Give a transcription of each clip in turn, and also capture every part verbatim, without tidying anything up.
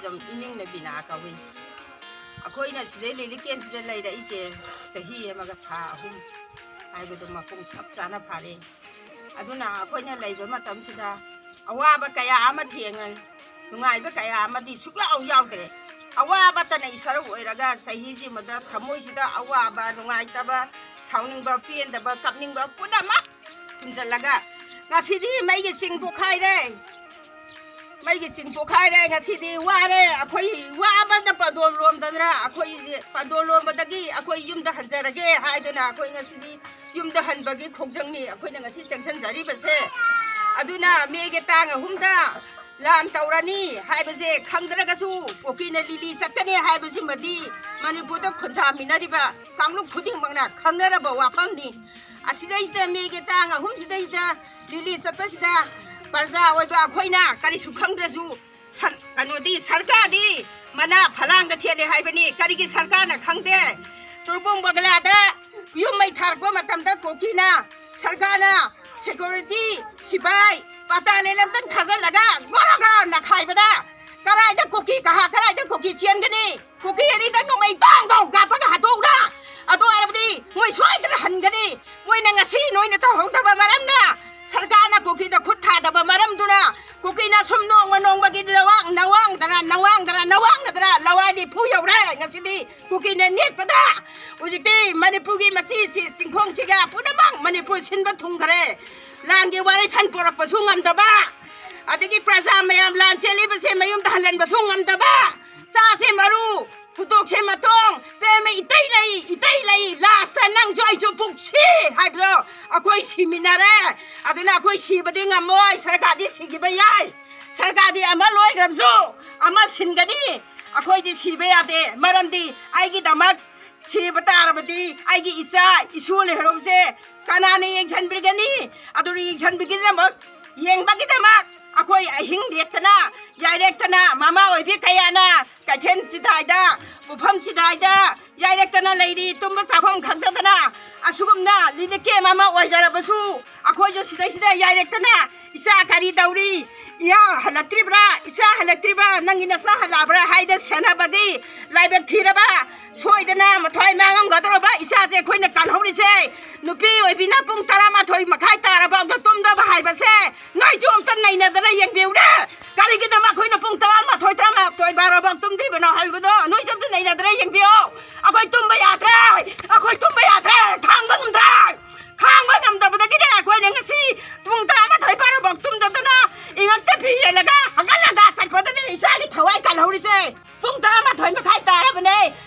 ꯑꯗꯨꯝ ꯏꯃꯤꯡꯅ ꯕꯤꯅꯥ ꯀꯧꯏ꯫ ꯑꯩꯈꯣꯏꯅ ꯁꯤꯗꯩ ꯂꯤꯂꯤ ꯀꯦꯝꯁꯤꯗ ꯂꯩꯔꯛꯏꯁꯦ ꯆꯍꯤ ꯑꯃꯒ ꯊꯥ ꯑꯍꯨꯝ ꯍꯥꯏꯕꯗꯣ ꯃꯄꯨꯡ ꯆꯞ ꯆꯥꯅ ꯐꯥꯔꯦ꯫ ꯑꯗꯨꯅ ꯑꯩꯈꯣꯏꯅ ꯂꯩꯕ ꯃꯇꯝꯁꯤꯗ ꯑꯋꯥꯕ ꯀꯌꯥ ꯑꯃ ꯊꯦꯡꯅꯩ, ꯅꯨꯡꯉꯥꯏꯕ ꯀꯌꯥ ꯑꯃꯗꯤ ꯁꯨꯛꯌꯥꯎ ꯌꯥꯎꯗ꯭ꯔꯦ꯫ ꯑꯋꯥꯕꯇꯅ ꯏꯁꯥꯔꯨ ꯑꯣꯏꯔꯒ ꯆꯍꯤꯁꯤꯃꯗ ꯊꯃꯣꯏꯁꯤꯗ ꯑꯋꯥꯕ, ꯅꯨꯡꯉꯥꯏꯇꯕ, ꯁꯥꯎꯅꯤꯡꯕ, ꯄꯦꯟꯗꯕ, ꯀꯞꯅꯤꯡꯕ ꯄꯨꯝꯅꯃꯛ ꯐꯨꯝꯖꯤꯜꯂꯒ ꯉꯁꯤꯗꯤ ꯃꯩꯒꯤ ꯆꯤꯡ ꯄꯣꯛꯈꯥꯏꯔꯦ꯫ ꯃꯩꯒꯤ ꯆꯤꯡ ꯄꯣꯛꯈꯥꯏꯔꯦ꯫ ꯉꯁꯤꯗꯤ ꯋꯥꯔꯦ꯫ ꯑꯩꯈꯣꯏ ꯋꯥꯕꯗ ꯄꯥꯗꯣꯟ ꯂꯣꯝꯗꯅ ꯑꯩꯈꯣꯏ ꯄꯥꯗꯣꯟ ꯂꯣꯝꯕꯗꯒꯤ ꯑꯩꯈꯣꯏ ꯌꯨꯝꯗ ꯍꯟꯖꯔꯒꯦ ꯍꯥꯏꯗꯨꯅ ꯑꯩꯈꯣꯏ ꯉꯁꯤꯗꯤ ꯌꯨꯝꯗ ꯍꯟꯕꯒꯤ ꯈꯣꯡꯖꯪꯅꯤ ꯑꯩꯈꯣꯏꯅ ꯉꯁꯤ ꯆꯪꯁꯤꯟꯖꯔꯤꯕꯁꯦ꯫ ꯑꯗꯨꯅ ꯃꯦꯒꯤ ꯇꯥꯡ ꯑꯍꯨꯝꯗ ꯂꯥꯟ ꯇꯧꯔꯅꯤ ꯍꯥꯏꯕꯁꯦ ꯈꯪꯗ꯭ꯔꯒꯁꯨ ꯀꯨꯀꯤꯅ ꯂꯤꯂꯤ ꯆꯠꯀꯅꯤ ꯍꯥꯏꯕꯁꯤꯃꯗꯤ ꯃꯅꯤꯄꯨꯔꯗ ꯈꯨꯟꯗꯥꯃꯤꯟꯅꯔꯤꯕ ꯀꯥꯡꯂꯨꯞ ꯈꯨꯗꯤꯡꯃꯛꯅ ꯈꯪꯅꯔꯕ ꯋꯥꯐꯝꯅꯤ꯫ ꯑꯁꯤꯗꯩꯁꯤꯗ ꯃꯦꯒꯤ ꯇꯥꯡ ꯑꯍꯨꯝꯁꯤꯗꯩꯁꯤꯗ ꯂꯤꯂꯤ ꯆꯠꯄꯁꯤꯗ ꯄ꯭ꯔꯖꯥ ꯑꯣꯏꯕ ꯑꯩꯈꯣꯏꯅ ꯀꯔꯤꯁꯨ ꯈꯪꯗ꯭ꯔꯁꯨ ꯁꯔ-, ꯀꯩꯅꯣꯗꯤ ꯁꯔꯀꯥꯔꯗꯤ ꯃꯅꯥ ꯐꯂꯥꯡꯗ ꯊꯦꯠꯂꯦ ꯍꯥꯏꯕꯅꯤ꯫ ꯀꯔꯤꯒꯤ ꯁꯔꯀꯥꯔꯅ ꯈꯪꯗꯦ? ꯇꯨꯔꯕꯣꯡ ꯕꯒꯂꯥꯗ ꯌꯨꯝ ꯃꯩ ꯊꯥꯔꯛꯄ ꯃꯇꯝꯗ ꯀꯨꯀꯤꯅ ꯁꯔꯀꯥꯔꯅ ꯁꯦꯀ꯭ꯌꯨꯔꯤꯇꯤ, ꯁꯤꯐꯥꯏ, ꯄꯇꯥꯂꯦꯟ ꯑꯝꯇꯪ ꯊꯥꯖꯤꯜꯂꯒ ꯒꯣꯔꯣ ꯒꯣꯔꯣ ꯅꯈꯥꯏꯕꯗ ꯀꯗꯥꯏꯗ ꯀꯨꯀꯤ ꯀꯍꯥ, ꯀꯗꯥꯏꯗ ꯀꯨꯀꯤ ꯆꯦꯟꯒꯅꯤ? ꯀꯨꯀꯤ ꯑꯅꯤꯗ ꯅꯣꯡꯃꯩ ꯇꯥꯡ ꯇꯥꯎ ꯀꯥꯞꯄꯒ ꯍꯥꯠꯇꯣꯛꯎꯔꯥ? ꯑꯗꯨ ꯑꯣꯏꯔꯕꯗꯤ ꯃꯣꯏ ꯁꯣꯏꯗꯅ ꯍꯟꯒꯅꯤ꯫ ꯃꯣꯏꯅ ꯉꯁꯤ ꯅꯣꯏꯅ ꯇꯧꯍꯧꯗꯕ ꯃꯔꯝꯅ, ꯁꯔꯀꯥꯔꯅ ꯀꯨꯀꯤꯗ ꯈꯨꯠ ꯊꯥꯗꯕ ꯃꯔꯝꯗꯨꯅ ꯀꯨꯀꯤꯅ ꯁꯨꯝ ꯅꯣꯡꯃ ꯅꯣꯡꯃꯒꯤ ꯅꯋꯥꯡ-, ꯅꯋꯥꯡꯗꯅ, ꯅꯋꯥꯡꯗꯅ, ꯅꯋꯥꯡꯅꯗꯅ ꯂꯋꯥꯏ ꯅꯤꯐꯨ ꯌꯧꯔꯦ꯫ ꯉꯁꯤꯗꯤ ꯀꯨꯀꯤꯅ ꯅꯦꯠꯄꯗ ꯍꯧꯖꯤꯛꯇꯤ ꯃꯅꯤꯄꯨꯔꯒꯤ ꯃꯆꯤ ꯆꯤ-, ꯆꯤꯡꯈꯣꯡꯁꯤꯒ ꯄꯨꯝꯅꯃꯛ ꯃꯅꯤꯄꯨꯔ ꯁꯤꯟꯕ ꯊꯨꯡꯈꯔꯦ꯫ ꯂꯥꯟꯒꯤ ꯋꯥꯔꯤ ꯁꯟ ꯄꯣꯔꯛꯄꯁꯨ ꯉꯝꯗꯕ, ꯑꯗꯒꯤ ꯄ꯭ꯔꯖꯥ ꯃꯌꯥꯝ ꯂꯥꯟ ꯆꯦꯜꯂꯤꯕꯁꯦ ꯃꯌꯨꯝꯗ ꯍꯜꯍꯟꯕꯁꯨ ꯉꯝꯗꯕ, ꯆꯥꯁꯦ ꯃꯔꯨ, ꯐꯨꯇꯣꯛꯁꯦ ꯃꯇꯣꯡ, ꯄꯦꯝꯃ ꯏꯇꯩ ꯂꯩ, ꯏꯇꯩ ꯂꯩ, ꯂꯥꯁꯇ ꯅꯪꯁꯨ ꯑꯩꯁꯨ ꯄꯨꯛꯁꯤ ꯍꯥꯏꯕꯗꯣ ꯑꯩꯈꯣꯏ ꯁꯤꯃꯤꯟꯅꯔꯦ꯫ ꯑꯗꯨꯅ ꯑꯩꯈꯣꯏ ꯁꯤꯕꯗꯤ ꯉꯝꯃꯣꯏ, ꯁꯔꯀꯥꯔꯗꯤ ꯁꯤꯈꯤꯕ ꯌꯥꯏ꯫ ꯁꯔꯀꯥꯔꯗꯤ ꯑꯃ ꯂꯣꯏꯈ꯭ꯔꯕꯁꯨ ꯑꯃ ꯁꯤꯟꯒꯅꯤ꯫ ꯑꯩꯈꯣꯏꯗꯤ ꯁꯤꯕ ꯌꯥꯗꯦ, ꯃꯔꯝꯗꯤ ꯑꯩꯒꯤꯗꯃꯛ ꯁꯤꯕ ꯇꯥꯔꯕꯗꯤ ꯑꯩꯒꯤ ꯏꯆꯥ ꯏꯁꯨ ꯂꯩꯍꯧꯔꯕꯁꯦ ꯀꯅꯥꯅ ꯌꯦꯡꯁꯤꯟꯕꯤꯒꯅꯤ? ꯑꯗꯨꯅ ꯌꯦꯡꯁꯤꯟꯕꯤꯒꯤꯗꯃꯛ, ꯌꯦꯡꯕꯒꯤꯗꯃꯛ ꯑꯩꯈꯣꯏ ꯑꯍꯤꯡ ꯂꯦꯛꯇꯅ, ꯌꯥꯏꯔꯦꯛꯇꯅ, ꯃꯃꯥ ꯑꯣꯏꯕꯤ ꯀꯌꯥꯅ ꯀꯩꯊꯦꯜ ꯆꯤꯗꯥꯏꯗ, ꯄꯣꯠꯐꯝ ꯆꯤꯗꯥꯏꯗ ꯌꯥꯏꯔꯛꯇꯅ ꯂꯩꯔꯤ, ꯇꯨꯝꯕ ꯆꯥꯐꯝ ꯈꯪꯗꯗꯅ꯫ ꯑꯁꯤꯒꯨꯝꯅ relief camp ꯑꯃ ꯑꯣꯏꯖꯔꯕꯁꯨ, ꯑꯩꯈꯣꯏꯁꯨ ꯁꯤꯗꯩꯁꯤꯗ ꯌꯥꯏꯔꯛꯇꯅ ꯏꯆꯥ ꯀꯔꯤ ꯇꯧꯔꯤ, ꯏꯌꯥ ꯍꯜꯂꯛꯇ꯭ꯔꯤꯕ꯭ꯔꯥ, ꯏꯆꯥ ꯍꯜꯂꯛꯇ꯭ꯔꯤꯕ꯭ꯔꯥ, ꯅꯪꯒꯤ ꯅꯆꯥ ꯍꯜꯂꯛꯑꯕ꯭ꯔꯥ ꯍꯥꯏꯅ ꯁꯦꯟꯅꯕꯒꯤ ꯂꯥꯏꯕꯛ ꯊꯤꯔꯕ, ꯁꯣꯏꯗꯅ ꯃꯊ꯭ꯋꯥꯏ ꯃꯥꯡꯉꯝꯒꯗꯧꯔꯕ ꯏꯆꯥꯁꯦ ꯑꯩꯈꯣꯏꯅ ꯀꯜꯍꯧꯔꯤꯁꯦ꯫ ꯅꯨꯄꯤ ꯑꯣꯏꯕꯤꯅ ꯄꯨꯡ ꯇꯔꯥꯃꯥꯊꯣꯏ ꯃꯈꯥꯏ ꯇꯥꯔꯕ ꯇꯨꯝꯗꯕ ꯍꯥꯏꯕꯁꯦ ꯅꯣꯏꯁꯨ ꯑꯝꯇ ꯅꯩꯅꯗꯅ ꯌꯦꯡꯕꯤꯌꯨꯅꯦ꯫ ꯀꯔꯤꯒꯤꯅꯣ ꯃꯈꯣꯏꯅ ꯄꯨꯡ ꯇꯔꯥꯃꯥꯊꯣꯏ, ꯇꯔꯥꯃꯥꯊꯣꯏ ꯕꯥꯔꯣꯐꯥꯎ ꯇꯨꯝꯗ꯭ꯔꯤꯕꯅꯣ ꯍꯥꯏꯕꯗꯣ ꯅꯣꯏꯁꯨ ꯑꯝꯇ ꯅꯩꯅꯗꯅ ꯌꯦꯡꯕꯤꯌꯣ꯫ ꯑꯩꯈꯣꯏ ꯇꯨꯝꯕ ꯌꯥꯗ꯭ꯔꯦ, ꯑꯩꯈꯣꯏ ꯇꯨꯝꯕ ꯌꯥꯗ꯭ꯔꯦ, ꯈꯥꯡꯕ ꯉꯝꯗ꯭ꯔꯦ꯫ ꯈꯥꯡꯕ ꯉꯝꯗꯕꯗꯒꯤꯅꯦ ꯑꯩꯈꯣꯏꯅ ꯉꯁꯤ ꯄꯨꯡ ꯇꯔꯥꯃꯥꯊꯣꯏ ꯕꯥꯔꯣꯐꯥꯎ ꯇꯨꯝꯗꯗꯅ ꯏꯉꯛꯇ ꯐꯤ ꯌꯦꯜꯂꯒ ꯍꯪꯒꯠ ꯍꯟꯗꯥ ꯆꯠꯄꯗꯅꯦ ꯏꯆꯥꯒꯤ ꯊꯋꯥꯏ ꯀꯜꯍꯧꯔꯤꯁꯦ꯫ ꯄꯨꯡ ꯇꯔꯥꯃꯥꯊꯣꯏ ꯃꯈꯥꯏ ꯇꯥꯔꯕꯅꯦ꯫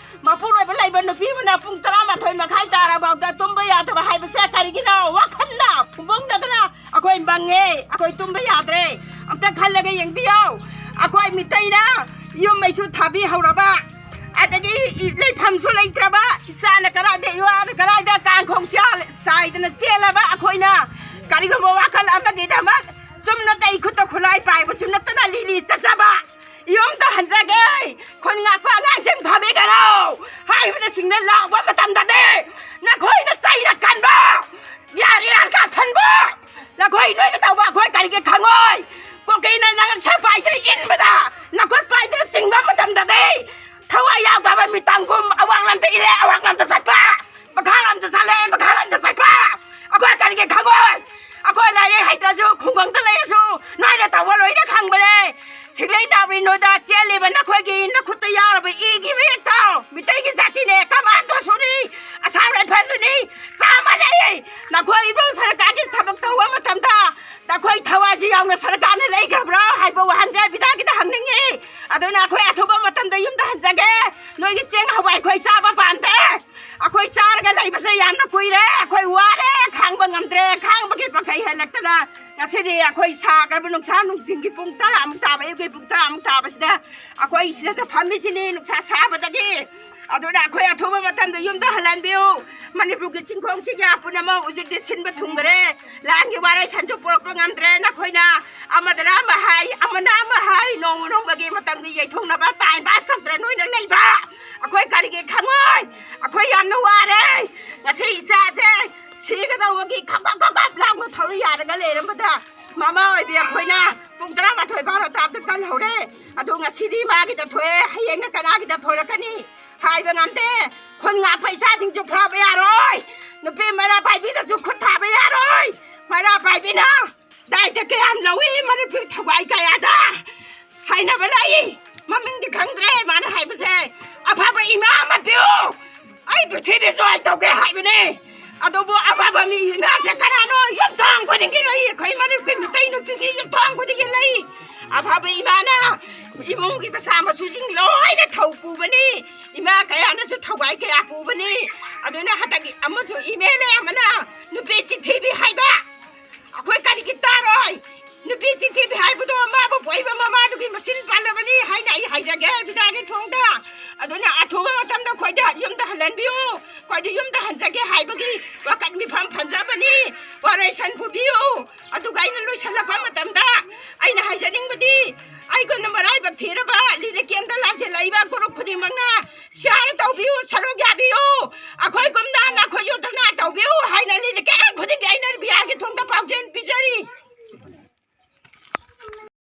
ꯃꯄꯨꯔꯣꯏꯕ ꯂꯩꯕ ꯅꯨꯄꯤ ꯑꯃꯅ ꯄꯨꯡ ꯇꯔꯥꯃꯥꯊꯣꯏ ꯃꯈꯥꯏ ꯇꯥꯔꯕꯐꯥꯎꯗ ꯇꯨꯝꯕ ꯌꯥꯗꯕ ꯍꯥꯏꯕꯁꯦ ꯀꯔꯤꯒꯤꯅꯣ? ꯋꯥꯈꯜꯅ ꯐꯨꯡꯕꯪꯅꯗꯅ ꯑꯩꯈꯣꯏ ꯃꯪꯉꯦ, ꯑꯩꯈꯣꯏ ꯇꯨꯝꯕ ꯌꯥꯗ꯭ꯔꯦ꯫ ꯑꯝꯇ ꯈꯜꯂꯒ ꯌꯦꯡꯕꯤꯌꯣ꯫ ꯑꯩꯈꯣꯏ ꯃꯤꯇꯩꯅ ꯌꯨꯝ ꯃꯩꯁꯨ ꯊꯥꯕꯤꯍꯧꯔꯕ, ꯑꯗꯒꯤ ꯂꯩꯐꯝꯁꯨ ꯂꯩꯇ꯭ꯔꯕ, ꯏꯆꯥꯅ ꯀꯗꯥꯏꯗ, ꯏꯋꯥꯅ ꯀꯗꯥꯏꯗ ꯀꯥꯡꯈꯣꯡ ꯆꯥꯏꯗꯅ ꯆꯦꯜꯂꯕ ꯑꯩꯈꯣꯏꯅ ꯀꯔꯤꯒꯨꯝꯕ ꯋꯥꯈꯜ ꯑꯃꯒꯤꯗꯃꯛ ꯆꯨꯝꯅ ꯇꯩ ꯈꯨꯠꯇ ꯈꯨꯠꯂꯥꯏ ꯄꯥꯏꯕꯁꯨ ꯅꯠꯇꯅ ꯂꯤꯂꯤ ꯆꯠꯆꯕ, ꯌꯨꯝꯗ ꯍꯟꯖꯒꯦ, ꯈꯨꯟ ꯉꯥꯛꯄ ꯑꯉꯥꯡꯁꯤꯡ ꯐꯥꯕꯤꯒꯅꯨ ꯍꯥꯏꯕꯅꯆꯤꯡꯕ ꯂꯥꯎꯕ ꯃꯇꯝꯗꯗꯤ ꯅꯈꯣꯏꯅ ꯆꯩꯅ ꯀꯟꯕ, ꯌꯥꯔꯤ ꯌꯥꯔ ꯀꯥꯞꯁꯟꯕ, ꯅꯈꯣꯏ ꯅꯣꯏꯅ ꯇꯧꯕ ꯑꯩꯈꯣꯏ ꯀꯔꯤꯒꯤ ꯈꯪꯉꯣꯏ? ꯀꯨꯀꯤꯅ ꯅꯉꯛꯁꯝ ꯄꯥꯏꯗꯅ ꯏꯟꯕꯗ, ꯅꯈꯨꯠ ꯄꯥꯏꯗꯅ ꯆꯤꯡꯕ ꯃꯇꯝꯗꯗꯤ ꯊꯋꯥꯏ ꯌꯥꯎꯗꯕ ꯃꯤꯇꯪꯒꯨꯝ ꯑꯋꯥꯡ ꯂꯝꯗ ꯏꯜꯂꯦ, ꯑꯋꯥꯡ ꯂꯝꯗ ꯆꯠꯄ, ꯃꯈꯥ ꯂꯝꯗ ꯆꯠꯂꯦ, ꯃꯈꯥ ꯂꯝꯗ ꯆꯠꯄ꯫ ꯑꯩꯈꯣꯏ ꯀꯔꯤꯒꯤ ꯈꯪꯉꯣꯏ? ꯑꯩꯈꯣꯏ ꯂꯥꯏꯔꯤꯛ ꯍꯩꯇ꯭ꯔꯁꯨ ꯈꯨꯡꯒꯪꯗ ꯂꯩꯔꯁꯨ ꯅꯣꯏꯅ ꯇꯧꯕ ꯂꯣꯏꯅ ꯈꯪꯕꯅꯦ꯫ ꯁꯤꯡꯂꯩ ꯅꯥꯎꯔꯤ ꯅꯣꯏꯗ ꯆꯦꯜꯂꯤꯕ ꯅꯈꯣꯏꯒꯤ ꯅꯈꯨꯠꯇ ꯌꯥꯎꯔꯕ ꯏꯒꯤ ꯃꯌꯦꯛꯇꯣ ꯃꯤꯇꯩꯒꯤ ꯖꯥꯇꯤꯅꯦ, ꯀꯃꯥꯟꯗꯣꯁꯨꯅꯤ, ꯑꯁꯥꯝ ꯔꯥꯏꯐꯜꯁꯨꯅꯤ, ꯆꯞ ꯃꯥꯟꯅꯩ꯫ ꯅꯈꯣꯏ ꯏꯕꯨꯡ ꯁꯔꯀꯥꯔꯒꯤ ꯊꯕꯛ ꯇꯧꯕ ꯃꯇꯝꯗ ꯅꯈꯣꯏ ꯊꯋꯥꯏꯁꯤ ꯌꯥꯎꯅ ꯁꯔꯀꯥꯔꯅ ꯂꯩꯈ꯭ꯔꯕ꯭ꯔꯣ ꯍꯥꯏꯕ ꯋꯥꯍꯪꯁꯦ ꯕꯤꯗꯥꯒꯤꯗ ꯍꯪꯅꯤꯡꯉꯤ꯫ ꯑꯗꯨꯅ ꯑꯩꯈꯣꯏ ꯑꯊꯨꯕ ꯃꯇꯝꯗ ꯌꯨꯝꯗ ꯍꯟꯖꯒꯦ꯫ ꯅꯣꯏꯒꯤ ꯆꯦꯡ ꯍꯋꯥꯏ ꯑꯩꯈꯣꯏ ꯆꯥꯕ ꯄꯥꯝꯗꯦ꯫ ꯑꯩꯈꯣꯏ ꯆꯥꯔꯒ ꯂꯩꯕꯁꯦ ꯌꯥꯝꯅ ꯀꯨꯏꯔꯦ꯫ ꯑꯩꯈꯣꯏ ꯋꯥꯔꯦ, ꯈꯥꯡꯕ ꯉꯝꯗ꯭ꯔꯦ, ꯈꯥꯡꯕꯒꯤ ꯄꯈꯩ ꯍꯦꯜꯂꯛꯇꯅ ꯉꯁꯤꯗꯤ ꯑꯩꯈꯣꯏ ꯁꯥꯈ꯭ꯔꯕ ꯅꯨꯡꯁꯥ ꯅꯨꯡꯊꯤꯟꯒꯤ ꯄꯨꯡ ꯇꯔꯥꯃꯨꯛ ꯇꯥꯕ, ꯑꯌꯨꯛꯀꯤ ꯄꯨꯡ ꯇꯔꯥꯃꯨꯛ ꯇꯥꯕꯁꯤꯗ ꯑꯩꯈꯣꯏ ꯁꯤꯗ ꯐꯝꯃꯤꯁꯤꯅꯤ ꯅꯨꯡꯁꯥ ꯁꯥꯕꯗꯒꯤ꯫ ꯑꯗꯨꯅ ꯑꯩꯈꯣꯏ ꯑꯊꯨꯕ ꯃꯇꯝꯗ ꯌꯨꯝꯗ ꯍꯜꯍꯟꯕꯤꯌꯨ꯫ ꯃꯅꯤꯄꯨꯔꯒꯤ ꯆꯤꯡꯈꯣꯡꯁꯤꯒꯤ ꯄꯨꯝꯅꯃꯛ ꯍꯧꯖꯤꯛꯇꯤ ꯁꯤꯟꯕ ꯊꯨꯡꯈ꯭ꯔꯦ꯫ ꯂꯥꯟꯒꯤ ꯋꯥꯔꯣꯏꯁꯟꯁꯨ ꯄꯨꯔꯛꯄ ꯉꯝꯗ꯭ꯔꯦ꯫ ꯅꯈꯣꯏꯅ ꯑꯃꯗꯅ ꯑꯃ ꯍꯥꯏ, ꯑꯃꯅ ꯑꯃ ꯍꯥꯏ, ꯅꯣꯡꯃ ꯅꯣꯡꯃꯒꯤ ꯃꯇꯝꯒꯤ ꯌꯩꯊꯣꯛꯅꯕ time pass ꯇꯧꯗ꯭ꯔꯦ ꯅꯣꯏꯅ ꯂꯩꯕ꯫ ꯑꯩꯈꯣꯏ ꯀꯔꯤꯒꯤ ꯈꯪꯉꯣꯏ? ꯑꯩꯈꯣꯏ ꯌꯥꯝꯅ ꯋꯥꯔꯦ꯫ ꯉꯁꯤ ꯏꯆꯥꯁꯦ ꯁꯤꯒꯗꯧꯕꯒꯤ ꯈꯞ ꯈꯞ ꯈꯞ ꯈꯞ ꯂꯥꯎꯅ ꯊꯧꯔꯤ ꯌꯥꯔꯒ ꯂꯩꯔꯝꯕꯗ, ꯃꯃꯥ ꯑꯣꯏꯕꯤ ꯑꯩꯈꯣꯏꯅ ꯄꯨꯡ ꯇꯔꯥꯃꯥꯊꯣꯏ ꯐꯥꯎ ꯇꯥꯕꯗ ꯀꯜꯍꯧꯔꯦ꯫ ꯑꯗꯣ ꯉꯁꯤꯗꯤ ꯃꯥꯒꯤꯗ ꯊꯣꯛꯑꯦ, ꯍꯌꯦꯡꯅ ꯀꯅꯥꯒꯤꯗ ꯊꯣꯛꯂꯛꯀꯅꯤ ꯍꯥꯏꯕ ꯉꯝꯗꯦ꯫ ꯈꯨꯟ ꯉꯥꯛꯄ ꯏꯆꯥꯁꯤꯡꯁꯨ ꯐꯥꯕ ꯌꯥꯔꯣꯏ꯫ ꯅꯨꯄꯤ ꯃꯩꯔꯥ ꯄꯥꯏꯕꯤꯗꯁꯨ ꯈꯨꯠ ꯊꯥꯕ ꯌꯥꯔꯣꯏ꯫ ꯃꯩꯔꯥ ꯄꯥꯏꯕꯤꯅ ꯗꯥꯏꯇ ꯀꯌꯥꯝ ꯂꯧꯏ ꯃꯅꯤꯄꯨꯔ ꯊꯧꯒꯥꯏ ꯀꯌꯥꯗ ꯍꯥꯏꯅꯕ ꯂꯩ꯫ ꯃꯃꯤꯡꯗꯤ ꯈꯪꯗ꯭ꯔꯦ ꯃꯥꯅ ꯍꯥꯏꯕꯁꯦ꯫ ꯑꯐꯕ ꯏꯃꯥ ꯑꯃ ꯄꯤꯌꯨ꯫ ꯑꯩ ꯄ꯭ꯔꯤꯊꯤꯕꯤ ꯖꯣꯏ ꯇꯧꯒꯦ ꯍꯥꯏꯕꯅꯦ꯫ ꯑꯗꯨꯕꯨ ꯑꯐꯕ ꯃꯤ ꯏꯃꯥꯁꯦ ꯀꯅꯥꯅꯣ? ꯌꯨꯝꯊꯣꯡ ꯈꯨꯗꯤꯡꯒꯤ ꯂꯩ꯫ ꯑꯩꯈꯣꯏ ꯃꯅꯤꯄꯨꯔ ꯃꯤꯇꯩ ꯅꯨꯄꯤꯒꯤ ꯌꯨꯝꯊꯣꯡ ꯈꯨꯗꯤꯡꯒꯤ ꯂꯩ꯫ ꯑꯐꯕ ꯏꯃꯥꯅ ꯏꯃꯨꯡꯒꯤ ꯃꯆꯥ ꯃꯁꯨꯁꯤꯡ ꯂꯣꯏꯅ ꯊꯧ ꯄꯨꯕꯅꯤ꯫ ꯏꯃꯥ ꯀꯌꯥꯅꯁꯨ ꯊꯧꯒꯥꯏ ꯀꯌꯥ ꯄꯨꯕꯅꯤ꯫ ꯑꯗꯨꯅ ꯍꯟꯗꯛ ꯑꯃꯁꯨ MLA ꯑꯃꯅ ꯅꯨꯄꯤ ꯆꯤꯊꯤꯕꯤ ꯍꯥꯏꯕ ꯑꯩꯈꯣꯏ ꯀꯔꯤꯒꯤ ꯇꯥꯔꯣꯏ? ꯅꯨꯄꯤ ꯆꯤꯊꯤꯕꯤ ꯍꯥꯏꯕꯗꯣ ꯃꯥꯕꯨ ꯄꯣꯛꯏꯕ ꯃꯃꯥꯗꯨꯒꯤ ꯃꯆꯤꯟ ꯄꯥꯜꯂꯕꯅꯤ ꯍꯥꯏꯅ ꯑꯩ ꯍꯥꯏꯖꯒꯦ ꯕꯤꯗꯥꯒꯤ ꯊꯣꯡꯗ꯫ ꯑꯗꯨꯅ ꯑꯊꯨꯕ ꯃꯇꯝꯗ ꯑꯩꯈꯣꯏꯗ ꯌꯨꯝꯗ ꯍꯜꯍꯟꯕꯤꯌꯨ꯫ ꯑꯩꯈꯣꯏꯗꯤ ꯌꯨꯝꯗ ꯍꯟꯖꯒꯦ ꯍꯥꯏꯕꯒꯤ ꯋꯥꯈꯜ ꯃꯤꯐꯝ ꯐꯝꯖꯕꯅꯤ꯫ ꯋꯥꯔꯣꯏ ꯁꯟ ꯄꯨꯕꯤꯌꯨ꯫ ꯑꯗꯨꯒ ꯑꯩꯅ ꯂꯣꯏꯁꯤꯜꯂꯛꯄ ꯃꯇꯝꯗ ꯑꯩꯅ ꯍꯥꯏꯖꯅꯤꯡꯕꯗꯤ, ꯑꯩꯒꯨꯝꯅ ꯃꯔꯥꯏꯕꯛ ꯊꯤꯔꯕ ꯂꯤꯔ ꯀꯦꯟꯗ ꯂꯥꯟꯁꯦ ꯂꯩꯕ ꯒꯨꯔꯨꯞ ꯈꯨꯗꯤꯡꯃꯛꯅ share ꯇꯧꯕꯤꯌꯨ, ꯁꯔꯨꯛ